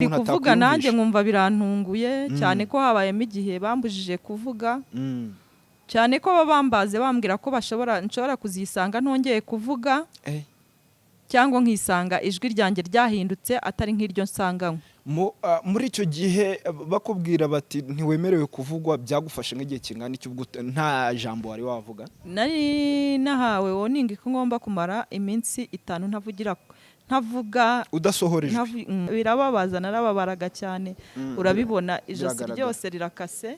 Ndi Umuntu kuvuga nanjye atakwiyumvisha. Nkumva birantunguye cyane ko habayemo igihe bambujije kuvuga, cyane ko baba bambaze bambwira ko bashobora nshobora kuzisanga ntongeye kuvuga cyangwa nkisanga ijwi ryanjye ryahindutse atari nk'iryo nsanganywe. Muri icyo gihe bakubwira bati ntiwemerewe kuvugwa, byagufashe nk'igihe kingana iki ubwo nta jambo wari wavuga? Nari nahawe warning ko ngomba kumara iminsi 5 ntavugira, ntavuga. Udasohora ijwi. Birababaza, narababaraga cyane. Urabibona, ijosi Biragaragara. ryose rirakase,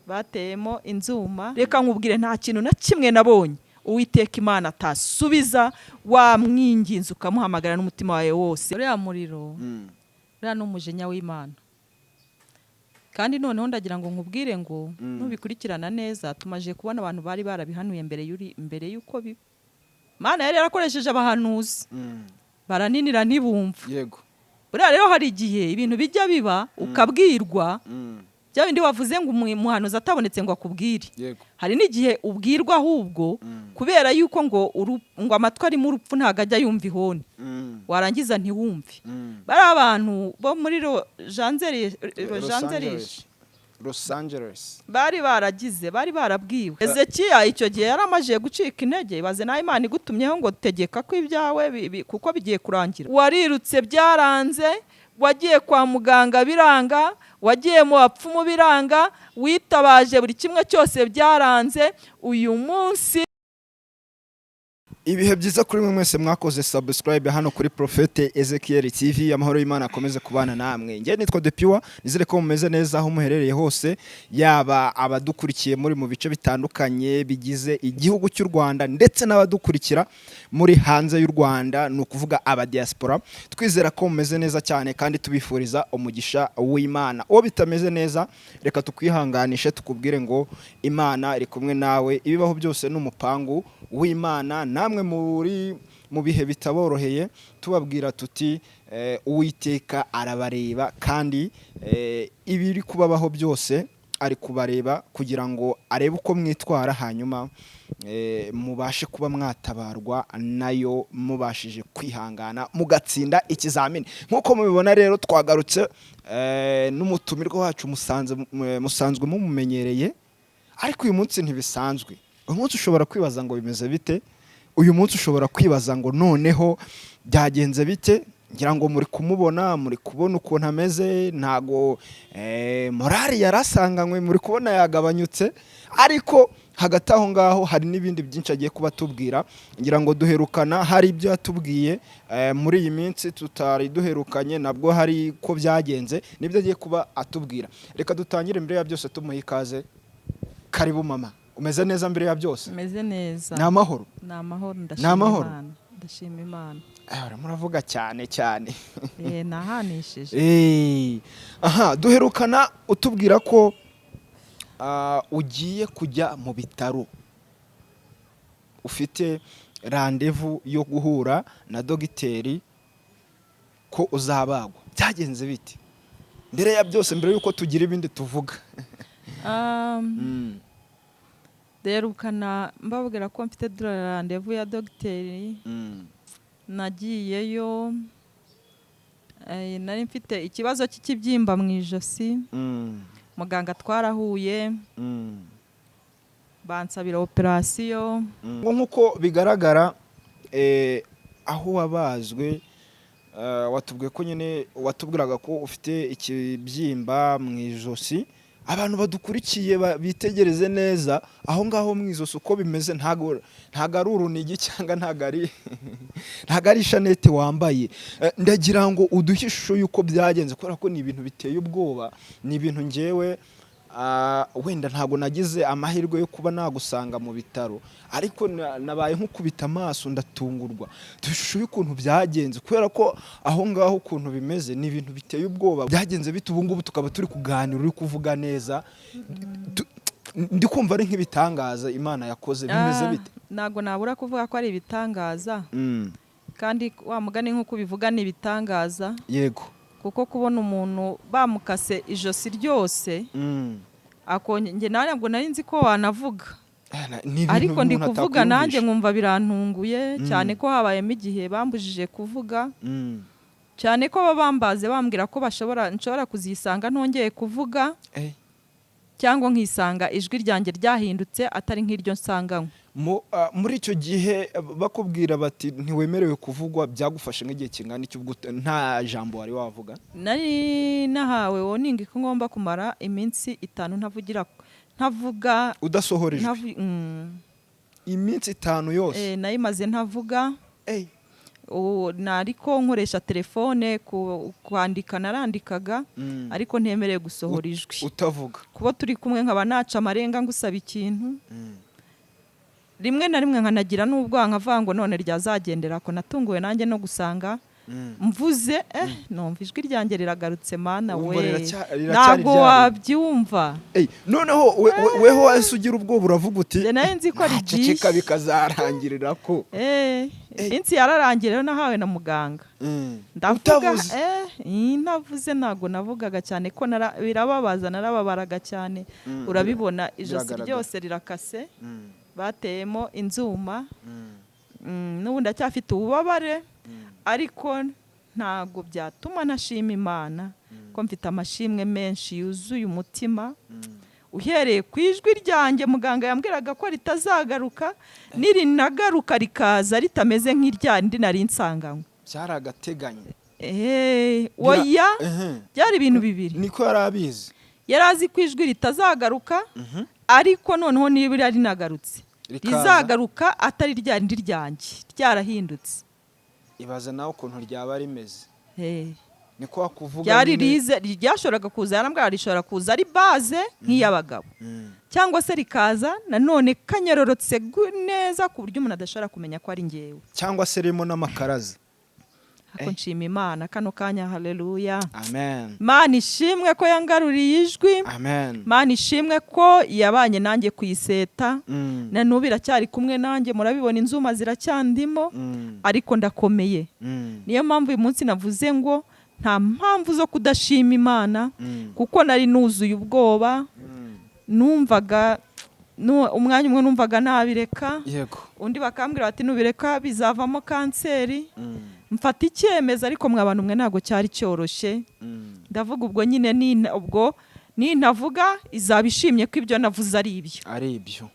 bateyemo inzuma. Reka nkubwire, nta kintu na kimwe nabonye Uwiteka Imana atasubiza wamwinginze, ukamuhamagara n'umutima wawe wose. Uriya muriro, uriya ni umujinya w'Imana. Kandi noneho ndagira ngo nkubwire ngo nubikurikirana neza, tumaze kubona abantu bari barabihanuye mbere y'uko biba. Imana yari yarakoresheje abahanuzi, baraninira ntibumva. Buriya rero hari igihe ibintu bijya biba ukabwirwa, bya bindi wavuze ngo umuhanuzi atabonetse ngo akubwire. Hari n'igihe ubwirwa ahubwo kubera yuko ngo amatwi arimo urupfu ntabwo ajya yumva ihoni, warangiza ntiwumve. Bari abantu bo muri Los Los Angeles. Angeles. Los Angeles. Bari baragize, bari barabwiwe. Ezekiya icyo gihe yari amajije gucika intege. Ibaze nawe Imana igutumyeho ngo tegeka ko ibyawe kuko bigiye kurangira. Warirutse byaranze, wagiye kwa muganga biranga, wagiye mu bapfumu biranga, witabaje buri kimwe cyose byaranze. Uyu munsi Ibihe byiza kuri mwe mwese mwakoze subscribe hano kuri Prophete Ezekiel TV. Amahoro y'Imana akomeze kubana namwe. Njye nitwa Depiwa, nizere ko mumeze neza aho muherereye hose, yaba abadukurikiye muri mu bice bitandukanye bigize igihugu cy'u Rwanda ndetse n'abadukurikira muri hanze y'u Rwanda, ni ukuvuga aba diaspora. Twizera ko mumeze neza cyane kandi tubifuriza umugisha w'Imana. Uwo bitameze neza, reka tukwihanganishe, tukubwire ngo Imana iri kumwe nawe. Ibibaho byose ni umupangu w'Imana. Namwe muri mu bihe bitaboroheye, tubabwira tuti Uwiteka arabareba kandi ibiri kubabaho byose ari kubareba kugira ngo arebe uko mwitwara, hanyuma mubashe kuba mwatabarwa nayo, mubashije kwihangana mugatsinda ikizamini. Nk'uko mubibona rero, twagarutse n'umutumirwa wacu musanzwe mumumenyereye, ariko uyu munsi ntibisanzwe. Uyu munsi ushobora kwibaza ngo bimeze bite? Uyu munsi ushobora kwibaza ngo noneho byagenze bite? Ngira ngo muri kumubona, muri kubona ukuntu ameze. Ntago morale yarasanganywe, muri kubona yagabanyutse, ariko hagati aho ngaho hari n'ibindi byinshi agiye kuba atubwira. Ngira ngo duherukana hari ibyo yatubwiye, muri iyi minsi tutari duherukanye nabwo hari ko byagenze, nibyo agiye kuba atubwira. Reka dutangire mbere ya byose tumuha ikaze. Karibu mama, umeze neza mbere ya byose? Meze neza. Ni amahoro? Ni amahoro. Ni Ndashima amahoro? Imana, ndashima Imana. Urimo uravuga cyane cyane. Nahanishije. Aha duherukana utubwira ko ugiye kujya mu bitaro, ufite randevu yo guhura na dogiteri, ko uzabagwa. Byagenze bite mbere ya byose, mbere y'uko tugira ibindi tuvuga? Derukana mbabwira ko mfite randevu ya dogiteri. Nagiyeyo, nari mfite ikibazo cy'ikibyimba mu ijosi. Muganga twarahuye, bansabira operasiyo. Ngo nk'uko bigaragara, aho wabazwe, watubwiye ko nyine watubwiraga ko ufite ikibyimba mu ijosi. Abantu badukurikiye bitegereze neza aho ngaho mu ijosi uko bimeze. Ntago ari urunigi cyangwa ntago ari ishanete wambaye. Ndagira ngo uduhe ishusho y'uko byagenze, kubera ko ni ibintu biteye ubwoba. Ni ibintu ngewe wenda ntabwo nagize amahirwe yo kuba nagusanga mu bitaro, ariko nabaye nk'ukubita amaso ndatungurwa. Duhe ishusho y'ukuntu byagenze, kubera ko aho ngaho ukuntu bimeze ni ibintu biteye ubwoba. Byagenze bite? Ubu ngubu tukaba turi kuganira, uri kuvuga neza. Ndi kumva ari nk'ibitangaza Imana yakoze. Bimeze bite? Ntabwo nabura kuvuga ko ari ibitangaza. Kandi wa mugani nk'uko ubivuga, ni ibitangaza, kuko kubona umuntu bamukase ijosi ryose, njye nawe ntabwo nari nzi ko wanavuga. Ni ibintu Ariko ndi umuntu kuvuga nanjye atakwiyumvisha. nkumva birantunguye cyane ko habayemo igihe bambujije kuvuga. Cyane ko baba bambaze bambwira ko bashobora nshobora kuzisanga ntongeye kuvuga, cyangwa nkisanga ijwi ryanjye ryahindutse atari nk'iryo nsanganywe. Muri icyo gihe bakubwira bati ntiwemerewe kuvugwa, byagufashe nk'igihe kingana iki ubwo nta jambo wari wavuga? Nari nahawe warning ko ngomba kumara iminsi 5 ntavugira, ntavuga. Udasohora ijwi? Iminsi 5 yose? Nayimaze ntavuga. Nariko nkoresha telefone kwandika, narandikaga, ariko ntemerewe gusohora ijwi. Utavuga. Kuba turi kumwe nkaba naca amarenga ngusaba ikintu, rimwe na rimwe nkanagira n'ubwoba, nkavuga ngo none ryazagendera ko natunguwe nanjye no gusanga mvuze, numva ijwi ryanjye riragarutse, Mana Wumva we! Riracyari Ntabwo rya rindi. wabyumva. Noneho weho wahise ugira ubwoba, uravuga uti Njye nayo nzi ko ari naceceka byinshi. bikazarangirira ko Iminsi yararangiye rero nahawe na muganga, ndavuga. Utavuze. Ntavuze, ntabwo navugaga cyane ko birababaza, narababaraga cyane. Urabibona, ijosi Biragaragara. ryose rirakase, bateyemo inzuma. N'ubu ndacyafite ububabare, ariko ntabwo byatuma ntashima Imana, ko mfite amashimwe menshi yuzuye umutima, uhereye ku ijwi ryanjye muganga yambwiraga ko ritazagaruka, nirinagaruka rikaza ritameze nk'irya rindi nari nsanganywe. Byari agateganyo. Oya. Byari ibintu bibiri. Niko yari abizi. Yari azi ko ijwi ritazagaruka, ariko noneho niba rinagarutse, Rikaza. rizagaruka atari rya rindi ryanjye, ryarahindutse. Ibaza nawe ukuntu ryaba rimeze. Niko wakuvuga Ryari nyine. rize ryashoboraga kuza, yarambwira, rishobora kuza ari bass nk'iy'abagabo, cyangwa se rikaza nanone kanyororotse neza ku buryo umuntu adashobora kumenya ko ari ngewe. Cyangwa se ririmo n'amakaraza. Ariko nshima Imana kano kanya, haleluya! Amen. Imana ishimwe ko yangaruriye ijwi. Amen. Imana ishimwe ko yabanye nanjye ku iseta. Na n'ubu iracyari kumwe nanjye, murabibona, inzuma ziracyandimo, ariko ndakomeye. Niyo mpamvu uyu munsi navuze ngo nta mpamvu zo kudashima Imana, kuko nari nuzuye ubwoba. Numvaga umwanya umwe numvaga nabireka, undi bakambwira bati nubireka bizavamo kanseri. Mfata icyemezo, ariko mwa bantu mwe, ntabwo cyari cyoroshye. Ndavuga ubwo nyine ubwo nintavuga izaba ishimye ko ibyo navuze ari ibyo. Ari ibyo.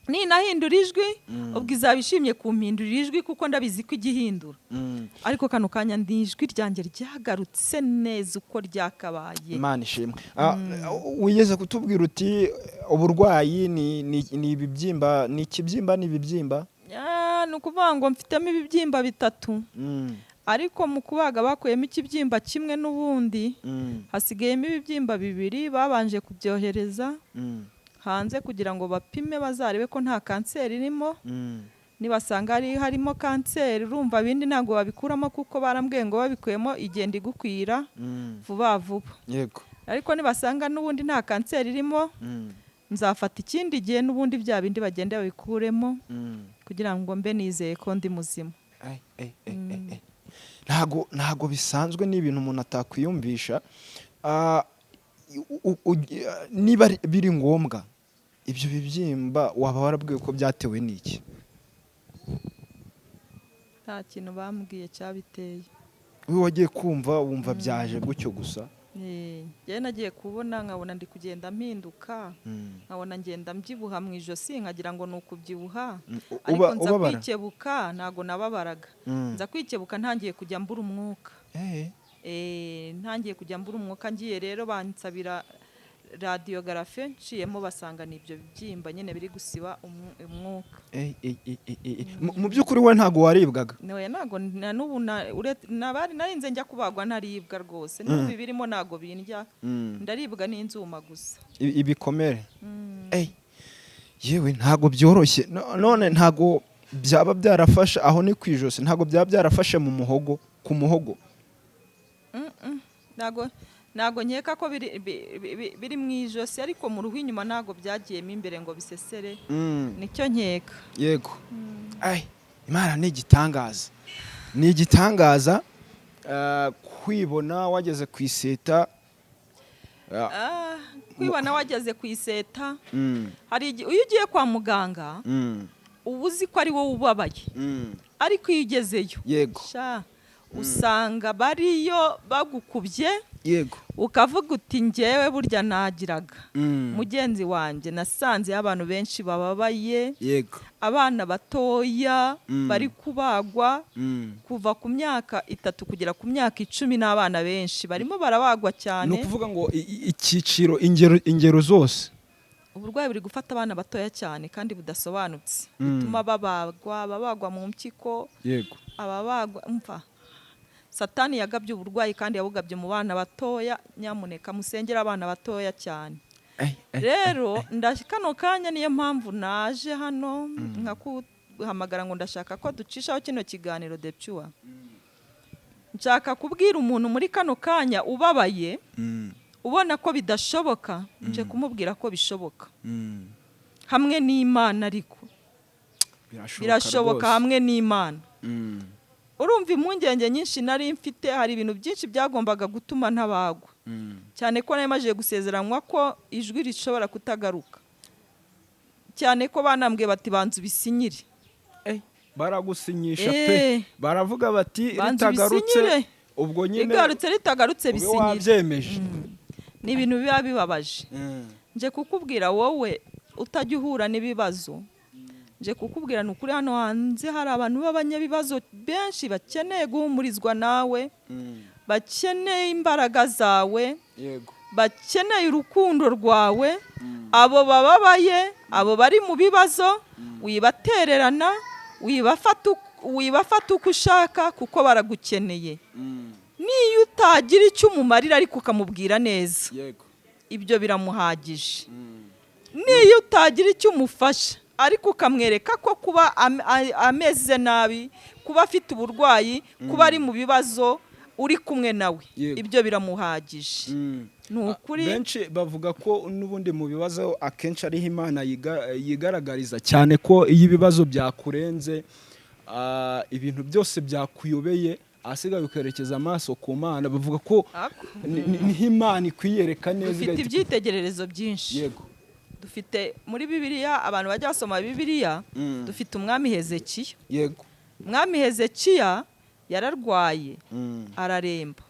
Ninahindura ijwi, ubwo izaba ishimye kumpindurira ijwi, kuko ndabizi ko igihindura. Ariko kano kanya ndi ijwi ryanjye ryagarutse neza uko ryakabaye. Imana ishimwe. Wigeze kutubwira uti uburwayi ni ibibyimba, ni ikibyimba, ni ibibyimba. Ni ukuvuga ngo mfitemo ibibyimba bitatu, ariko mu kubaga bakuyemo ikibyimba kimwe n'ubundi, hasigayemo ibibyimba bibiri. Babanje kubyohereza hanze kugira ngo bapime, bazarebe ko nta kanseri irimo. Nibasanga harimo kanseri, urumva ibindi ntabwo babikuramo, kuko barambwiye ngo babikuyemo igenda igukwira vuba vuba. Ariko nibasanga n'ubundi nta kanseri irimo, nzafata ikindi gihe n'ubundi bya bindi bagende babikuremo, kugira ngo mbe nizeye ko ndi muzima. Ay, ay, ay, ay, ay. Ntago bisanzwe, ni ibintu umuntu atakwiyumvisha. Niba biri ngombwa, ibyo bibyimba waba warabwiwe ko byatewe n'iki? Nta kintu bambwiye cyabiteye. Wowe wagiye kumva wumva byaje gutyo gusa? Njyewe nagiye kubona nkabona ndi kugenda mpinduka, nkabona ngenda mbyibuha mu ijosi, nkagira ngo ni ukubyibuha, ariko nza Ubabara? kwikebuka, ntago nababaraga. Nza kwikebuka ntangiye kujya mbura umwuka. Ntangiye kujya mbura umwuka, ngiye rero bansabira radiographie, nciyemo basanga ni ibyo bibyimba nyine biri gusiba umwuka. Mu by'ukuri we ntago waribwaga? Noya, ntago na n'ubu nabari narinze njya kubagwa ntaribwa rwose. N'ubu ibirimo ntago bindya, ndaribwa n'inzuma gusa. Ibikomere. Yewe, ntago byoroshye. None ntago byaba byarafashe, aho ni ku ijosi, ntago byaba byarafashe mu muhogo, ku muhogo? Ntago nkeka ko biri mu ijosi, ariko mu ruhu inyuma ntago byagiyemo imbere ngo bisesere. Nicyo nkeka. Yego. Ay, Imana ni igitangaza, ni igitangaza, kwibona wageze ku iseta. Kwibona wageze ku iseta, hari iyo ugiye kwa muganga uba uzi ko ari wowe ubabaye, ariko iyo ugezeyo, sha, Usanga bariyo bagukubye, ukavuga uti: "Ngewe burya nagiraga mugenzi wanjye." Nasanze abantu benshi bababaye, abana batoya bari kubagwa kuva ku myaka 3 kugera ku myaka 10, n'abana benshi barimo barabagwa Ni cyane. ukuvuga ngo icyiciro, ingero zose. Uburwayi buri gufata abana batoya cyane kandi budasobanutse, bituma babagwa, babagwa mu mpyiko, ababagwa mva. Satani yagabye uburwayi kandi yabugabye mu bana batoya. Nyamuneka musengere abana batoya cyane. Rero kano kanya niyo mpamvu naje hano nkakuhamagara ngo ndashaka ko ducishaho kino kiganiro de pure. Nshaka kubwira umuntu muri kano kanya ubabaye, ubona ko bidashoboka, nje kumubwira ko bishoboka hamwe n'Imana. Ariko birashoboka rwose. hamwe n'Imana. Urumva, impungenge nyinshi nari mfite, hari ibintu byinshi byagombaga gutuma ntabagwa, cyane ko nari maze gusezeranywa ko ijwi rishobora kutagaruka, cyane ko banambwiye bati: "Banza ubisinyire." Baragusinyisha pe? Baravuga bati Banza ritagarutse ubisinyire. Ubwo nyine Rigarutse, ritagarutse, ube bisinyire. wabyemeje. Ni ibintu biba bibabaje. Nje kukubwira, wowe utajya uhura n'ibibazo, nje kukubwira ni ukuri, hano hanze hari abantu b'abanyabibazo benshi bakeneye guhumurizwa nawe, bakeneye imbaraga zawe, bakeneye urukundo rwawe. Abo bababaye, abo bari mu bibazo, wibatererana, wibafata uko ushaka, kuko baragukeneye. Niyo utagira icyo umumarira ariko ukamubwira neza, ibyo biramuhagije. Niyo utagira icyo umufasha ariko ukamwereka ko kuba ameze nabi, kuba afite uburwayi, kuba ari mu bibazo, uri kumwe nawe, ibyo biramuhagije. Ni ukuri. Benshi bavuga ko n'ubundi mu bibazo akenshi ariho Imana yigaragariza cyane, ko iyo ibibazo byakurenze, ibintu byose byakuyobeye, ahasigaye ukerekeza amaso ku Mana, bavuga ko Ako. niho Imana ikwiyereka neza. Dufite ibyitegererezo byinshi. Dufite muri Bibiliya, abantu bajya basoma Bibiliya, dufite Umwami Hezekiya. Umwami Hezekiya yararwaye, araremba.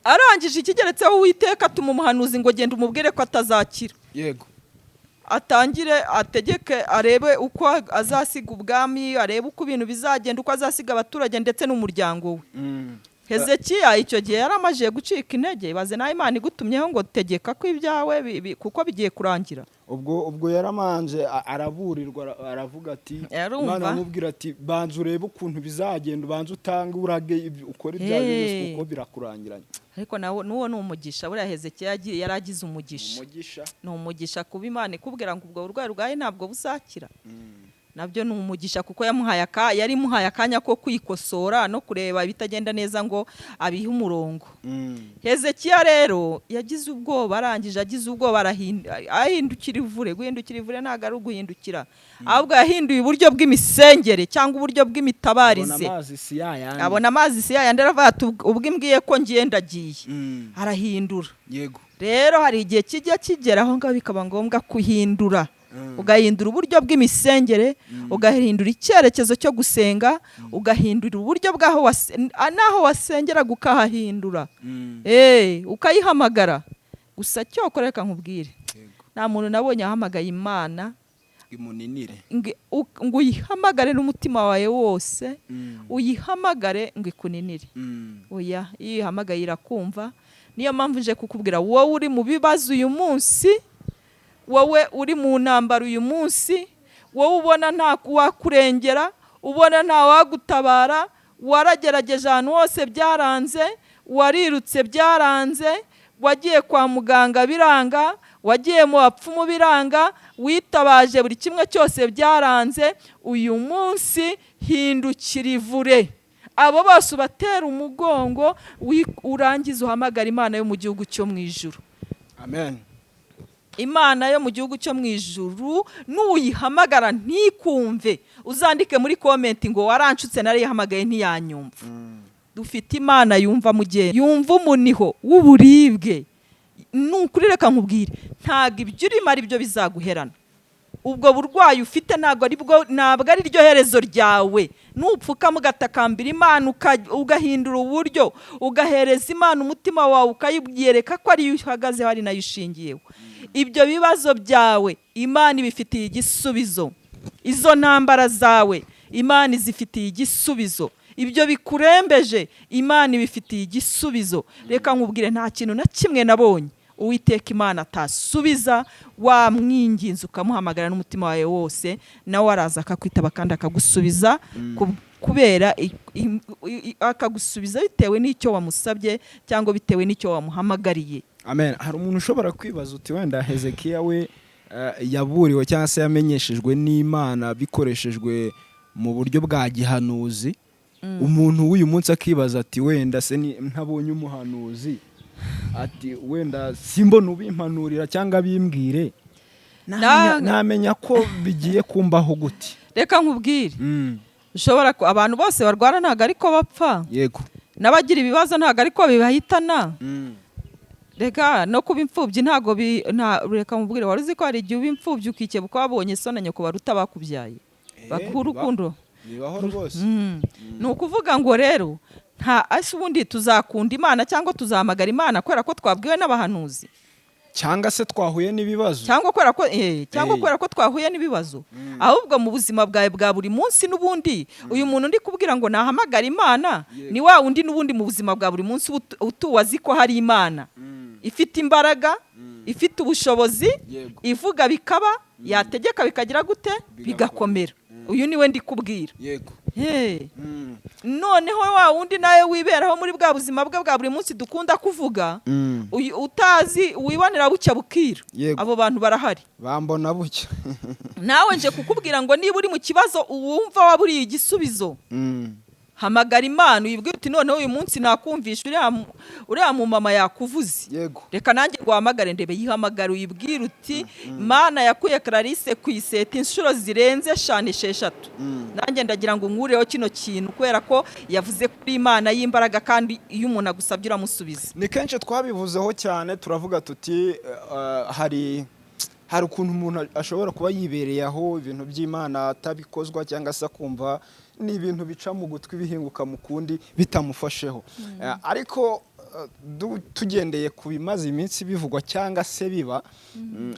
Arangije, ikigeretseho, Uwiteka atuma umuhanuzi ngo: "Genda umubwire ko atazakira." Atangire ategeke, arebe uko azasiga ubwami, arebe uko ibintu bizagenda, uko azasiga abaturage ndetse n'umuryango we. Hezekiya icyo gihe yari amajije gucika intege. Baze nawe Imana igutumyeho ngo: "Tegeka ko ibyawe kuko bigiye kurangira." Ubwo yaramanje araburirwa, aravuga ati Yarumva. Imana aramubwira ati: "Banza urebe ukuntu bizagenda, ubanze utange urage ukore ibyawe byose kuko birakurangiranye." Ariko nawe n'uwo ni umugisha. Buriya Hezekiya yari agize umugisha. Umugisha. Ni umugisha kuba Imana ikubwira ngo ubwo burwayi urwaye ntabwo buzakira. Nabyo ni umugisha, kuko yari imuhaye akanya ko kwikosora no kureba ibitagenda neza ngo abihe umurongo. Hezekiya rero yagize ubwoba. Arangije agize ubwoba, ahindukira ivure. Guhindukira ivure ntabwo ari uguhindukira, ahubwo yahinduye uburyo bw'imisengere cyangwa uburyo Abona bw'imitabarize. amazi si yayandi. Abona amazi si yayandi, aravuga ati: "Ubwo imbwiye ko ngiye, ndagiye." Arahindura. Rero hari igihe kijya kigera aho ngaho bikaba ngombwa kuhindura, ugahindura uburyo bw'imisengere, ugahindura icyerekezo cyo gusenga, ugahindura uburyo bw'aho n'aho wasengeraga ukahahindura. Ukayihamagara gusa. Cyokora reka nkubwire, nta muntu nabonye ahamagaye Imana Imuninire. ngo uyihamagare n'umutima wawe wose, uyihamagare ngo ikuninire. Oya, iyo uyihamagaye irakumva. Niyo mpamvu nje kukubwira, wowe uri mu bibazo uyu munsi, wowe uri mu ntambara uyu munsi, wowe ubona nta wakurengera, ubona nta wagutabara, waragerageje ahantu hose byaranze, warirutse byaranze, wagiye kwa muganga biranga, wagiye mu bapfumu biranga, witabaje buri kimwe cyose byaranze, uyu munsi hindukira ivure. Abo bose ubatera umugongo, urangize uhamagara Imana yo mu gihugu cyo mu ijuru. Amen. Imana yo mu gihugu cyo mu ijuru, nuyihamagara ntikumve, uzandike muri comment ngo: "Waranshutse, nariyihamagaye ntiyanyumva." Dufite Imana yumva, mugeni yumva umuniho w'uburibwe. Ni ukuri, reka nkubwire, ntabwo ibyo urimo ari byo bizaguherana. Ubwo burwayi ufite ntabwo ari bwo, ntabwo ari ryo herezo ryawe. Nupfukama ugatakambira Imana, ugahindura uburyo, ugahereza Imana umutima wawe, ukayibwiyereka ko ariyo uhagazeho, ari nayo ushingiyeho, ibyo bibazo byawe Imana ibifitiye igisubizo. Izo ntambara zawe Imana izifitiye igisubizo. Ibyo bikurembeje Imana ibifitiye igisubizo. Reka nkubwire, nta kintu na kimwe nabonye Uwiteka Imana atasubiza. Wamwinginze ukamuhamagara n'umutima wawe wose, nawe araza akakwitaba kandi akagusubiza, kubera akagusubiza bitewe n'icyo wamusabye cyangwa bitewe n'icyo wamuhamagariye. Amen. Hari umuntu ushobora kwibaza uti: "Wenda Hezekiya we yaburiwe cyangwa se yamenyeshejwe n'Imana bikoreshejwe mu buryo bwa gihanuzi." Umuntu w'uyu munsi akibaza ati: "Wenda se ntabonye umuhanuzi," ati "wenda simbona ubimpanurira cyangwa abimbwire, namenya ko bigiye kumbaho gute?" Reka nkubwire, ushobora abantu bose barwara ntabwo ariko bapfa. N'abagira ibibazo ntabwo ariko bibahitana. Reka no kuba imfubyi ntabwo reka nkubwire, wari uzi ko hari igihe uba imfubyi ukikebuka wabonye so na nyoko baruta bakubyaye, bakuha urukundo? Bibaho rwose. Ni ukuvuga ngo rero nta ase ubundi tuzakunda Imana cyangwa tuzahamagara Imana kubera ko twabwiwe n'abahanuzi, cyangwa se twahuye n'ibibazo, cyangwa kubera ko cyangwa kubera ko twahuye n'ibibazo. Ahubwo mu buzima bwawe bwa buri munsi, n'ubundi uyu muntu ndi kubwira ngo nahamagara Imana ni wa wundi n'ubundi mu buzima bwa buri munsi utuwe azi ko hari Imana ifite imbaraga, ifite ubushobozi, ivuga bikaba, yategeka bikagira gute? Bigakomera. Uyu niwe ndi kubwira. Hey. Noneho wa wundi nawe wiberaho muri bwa buzima bwe bwa buri munsi dukunda kuvuga, utazi, wibonera bucya bukira, abo bantu barahari. Bambona bucya. Nawe nje kukubwira ngo niba uri mu kibazo wumva waburiye igisubizo, hamagara Imana, uyibwire uti: "Noneho uyu munsi nakumvisha uriya mumama yakuvuze, reka nanjye guhamagare ndebe." Yihamagara, uyibwire uti: "Mana yakuye Clarisse ku iseta inshuro zirenze eshanu, esheshatu, nanjye ndagira ngo nkureho kino kintu, kubera ko yavuze kuri Imana y'imbaraga, kandi iyo umuntu agusabye uramusubiza." Ni kenshi twabivuzeho cyane, turavuga tuti hari ukuntu umuntu ashobora kuba yibereye aho, ibintu by'Imana atabikozwa, cyangwa se akumva ni ibintu bica mu gutwi bihinguka mu kundi bitamufasheho. Ariko tugendeye ku bimaze iminsi bivugwa cyangwa se biba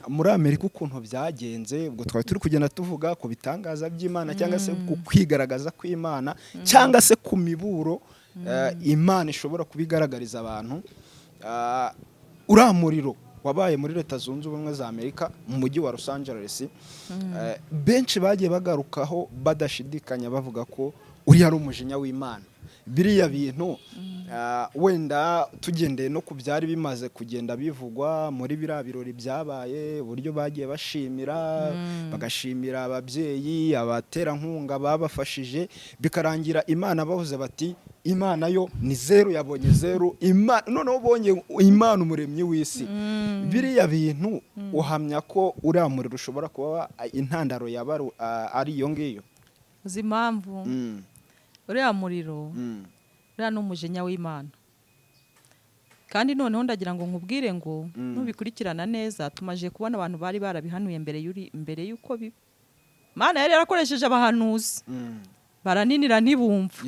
muri Amerika, ukuntu byagenze, ubwo twari turi kugenda tuvuga ku bitangaza by'Imana cyangwa se ku kwigaragaza kw'Imana cyangwa se ku miburo Imana ishobora kubigaragariza abantu. Uriya muriro wabaye muri Leta Zunze Ubumwe za Amerika mu mujyi wa Los Angeles, benshi bagiye bagarukaho badashidikanya bavuga ko uriya ari umujinya w'Imana. Biriya bintu, wenda tugendeye no ku byari bimaze kugenda bivugwa muri biriya birori byabaye, uburyo bagiye bashimira, bagashimira ababyeyi, abaterankunga babafashije, bikarangira Imana bavuze bati: "Imana yo ni zeru, yabonye zeru." Noneho ubonye Imana umuremyi w'isi. Biriya bintu uhamya ko uriya muriro ushobora kuba intandaro yaba ari iyo ngiyo? Uzi impamvu? Uriya muriro, uriya ni umujinya w'Imana. Kandi noneho ndagira ngo nkubwire ngo nubikurikirana neza, tumaze kubona abantu bari barabihanuye mbere y'uko biba. Imana yari yarakoresheje abahanuzi, baraninira ntibumva.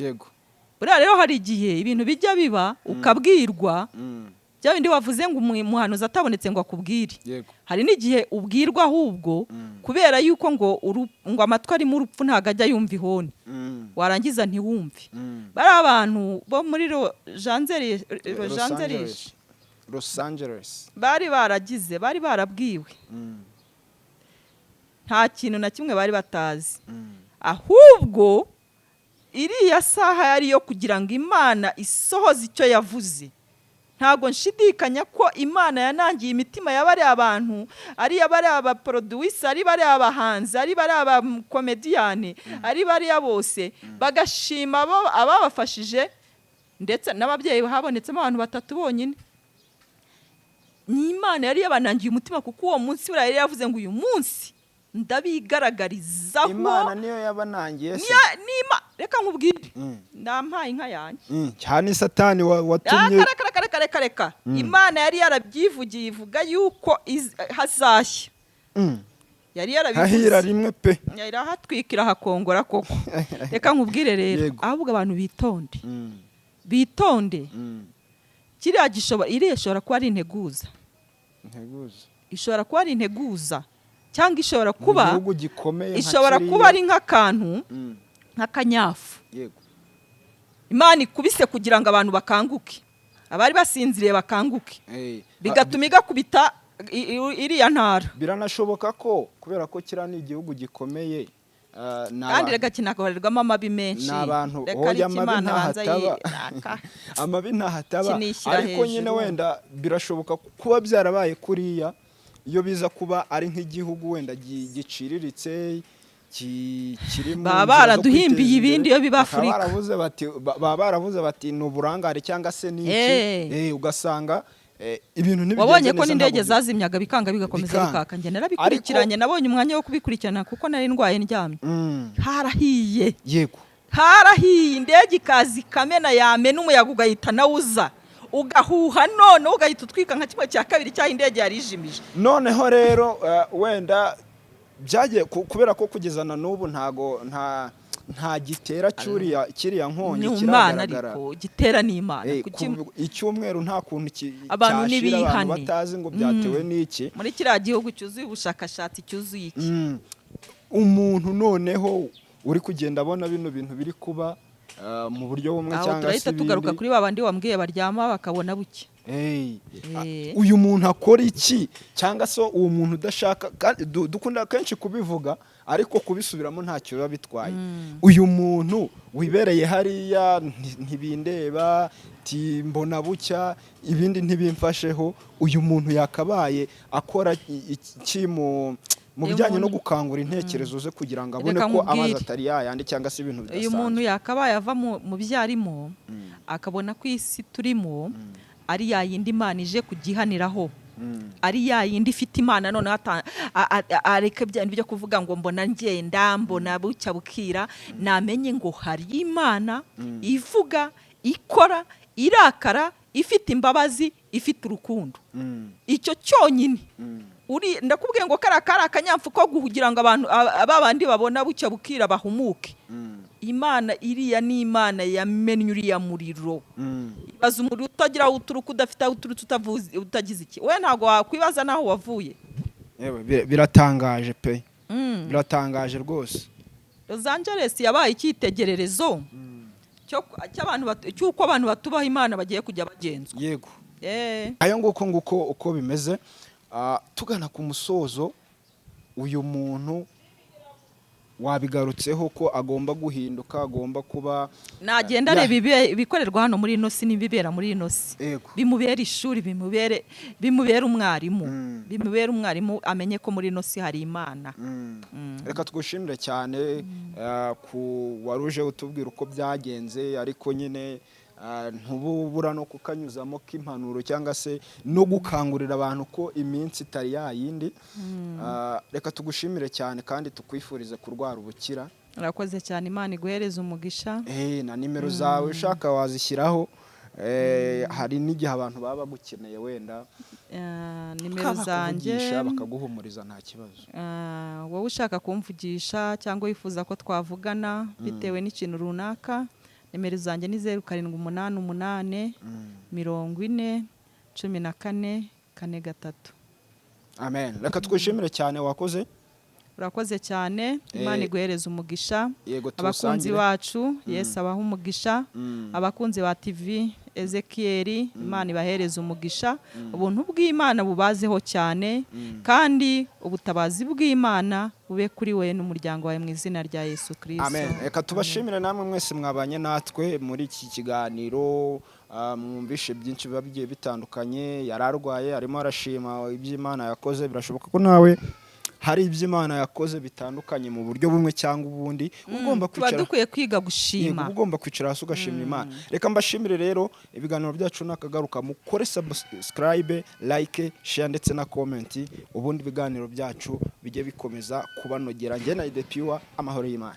Buriya rero hari igihe ibintu bijya biba ukabwirwa, bya bindi wavuze ngo umuhanuzi atabonetse ngo akubwire. Hari n'igihe ubwirwa ahubwo kubera yuko ngo amatwi arimo urupfu ntabwo ajya yumva ihoni, warangiza ntiwumve. Bari abantu bo muri Los Los Angeles, Angeles. Los Angeles. Bari baragize, bari barabwiwe, nta kintu na kimwe bari batazi. Ahubwo iriya saha yari iyo kugira ngo Imana isohoze icyo yavuze. Ntabwo nshidikanya ko Imana yanangiye imitima ya bariya abantu, ari bariya abaproducer, ari bariya abahanzi, ari bariya abakomediyani, ari bariya bose, bagashima ababafashije, ndetse n'ababyeyi habonetsemo abantu batatu bonyine. Ni Imana yari yabanangiye umutima, kuko uwo munsi buriya yari yavuze ngo: "Uyu munsi ndabigaragarizaho." Imana niyo yabanangiye se? Reka nkubwire, ndampaye inka yanjye. Cyane Satani watumye. Reka, reka, reka, reka, reka. Imana yari yarabyivugiye, ivuga yuko hazashya. Yari Hahira yarabivuze. rimwe pe. Irahatwika, irahakongora koko. Reka nkubwire rero, ahubwo abantu bitonde, bitonde. Kiriya gishobora, iriya ishobora kuba ari integuza. Nteguza. Ishobora kuba ari integuza cyangwa ishobora Mu kuba gihugu gikomeye nka ishobora kiriya. kuba ari nk'akantu, nk'akanyafu Imana ikubise kugira ngo abantu bakanguke, abari basinziriye bakanguke, bigatuma igakubita iriya ntara. Biranashoboka ko kubera ko kiriya ni igihugu gikomeye, ni Kandi reka, kinakorerwamo amabi menshi. Ni abantu Reka oya, ariko amabi Imana banza ntahataba. Amabi ntahataba. Kinishyira Ariko nyine hejuru. wenda birashoboka kuba byarabaye kuriya, iyo biza kuba ari nk'igihugu wenda giciriritse, kiri mu Baba nzira zo baraduhimbiye kwiteza ibindi imbere, iyo biba bakaba Afurika. baravuze bati baba baravuze bati ni uburangare cyangwa se ni iki. Ugasanga ibintu ntibigenze Wabonye ko neza, n'indege ntabwo zazimyaga bikanga, bigakomeza Bikanga. bikaka. Njye narabikurikiranye, nabonye umwanya wo kubikurikirana kuko nari ndwaye ndyamye. Harahiye. Harahiye, indege ikaza ikamena, yamena umuyaga ugahita nawuza ugahuha, none ugahita utwika nka kimwe cya kabiri cy'aho indege yari ijimije. Noneho rero wenda byagiye kubera ko kugeza na n'ubu ntago nta gitera cyuriya kiriya nkongi Ni Imana. kiragaragara. Ariko gitera ni Imana. Kuki Icyumweru nta kuntu Abantu cyashira abantu nibihane. batazi ngo byatewe n'iki. Muri kiriya gihugu cyuzuye ubushakashatsi, cyuzuye iki? Umuntu noneho uri kugenda abona bino bintu biri kuba mu buryo bumwe Aho cyangwa se turahita tugaruka ibindi. kuri ba bandi wambwiye baryama bakabona buke. Hey, uyu muntu akora iki? Cyangwa se uwo muntu udashaka, kandi dukunda kenshi kubivuga ariko kubisubiramo ntacyo biba bitwaye. Uyu muntu wibereye hariya, ntibindeba, ti mbona bucya, ibindi ntibimfasheho, uyu muntu yakabaye akora iki mu Uyu bijyanye no muntu- gukangura intekerezo ze kugira ngo abone Reka ko amazi nkubwire. atari yayandi cyangwa se ibintu Uyu muntu bidasanzwe? yakabaye ava mu byo arimo, akabona ko isi turimo ari ya yindi Imana ije kugihaniraho, ari ya yindi ifite Imana. Noneho areke bya bindi byo kuvuga ngo mbona ngenda, mbona bucya bukira. Namenye ngo hari Imana ivuga, ikora, irakara, ifite imbabazi, ifite urukundo. Icyo cyonyine. Uri ndakubwiye ngo kariya kari akanyafu ko kugira ngo abantu ba bandi babona bucya bukira bahumuke. Imana iriya ni Imana yamennye uriya muriro. Ibaza umuriro utagira aho uturuka, udafite aho uturutse, utagize iki. We ntabwo wakwibaza n'aho wavuye. Yewe, biratangaje pe, biratangaje rwose. Los Angeles yabaye icyitegererezo cy'abantu cy'uko abantu batubaha Imana bagiye kujya bagenzwa. Ayo nguko uko bimeze. Tugana ku musozo, uyu muntu wabigarutseho ko agomba guhinduka, agomba kuba Nagenda areba ibikorerwa hano muri ino si n'ibibera muri ino si, bimubere ishuri, bimubere umwarimu, bimubere umwarimu, amenye ko muri ino si hari Imana. Reka tugushimire cyane ku waruje utubwira uko byagenze, ariko nyine ntububura no kukanyuzamo k'impanuro cyangwa se no gukangurira abantu ko iminsi itari yayindi. Reka tugushimire cyane kandi tukwifurize kurwara ubukira. Urakoze cyane, Imana iguhereze umugisha. Na nimero zawe ushaka wazishyiraho. Hari n'igihe abantu baba bagukeneye wenda Nimero zanjye bakakuvugisha, bakaguhumuriza, nta kibazo. Wowe ushaka kumvugisha cyangwa wifuza ko twavugana bitewe n'ikintu runaka, nimero zanjye ni 0788 40 14 43. Amen, reka twishimire cyane, wakoze. Urakoze cyane, Imana iguhereze umugisha. Yego, Abakunzi tuwusangire. bacu, Yesu abaha umugisha. Abakunzi ba TV Ezekiyeli, Imana ibahereze umugisha, ubuntu bw'Imana bubazeho cyane, kandi ubutabazi bw'Imana bube kuri we n'umuryango wawe mu izina rya Yesu Kirisito. Amen. Reka tubashimire namwe mwese mwabanye natwe muri iki kiganiro. Mwumvishe byinshi biba bigiye bitandukanye. Yari arwaye, arimo arashima iby'Imana yakoze. Birashoboka ko nawe hari ibyo Imana yakoze bitandukanye mu buryo bumwe cyangwa ubundi. Uba ugomba Tuba kwicara dukwiye kwiga Yego, gushima. uba ugomba kwicara hasi ugashimira Imana. Reka mbashimire rero, ibiganiro byacu nakagaruka. Mukore subscribe, like, share ndetse na comment, ubundi ibiganiro byacu bijye bikomeza kubanogera. Njye na Idepiwa, amahoro y'Imana.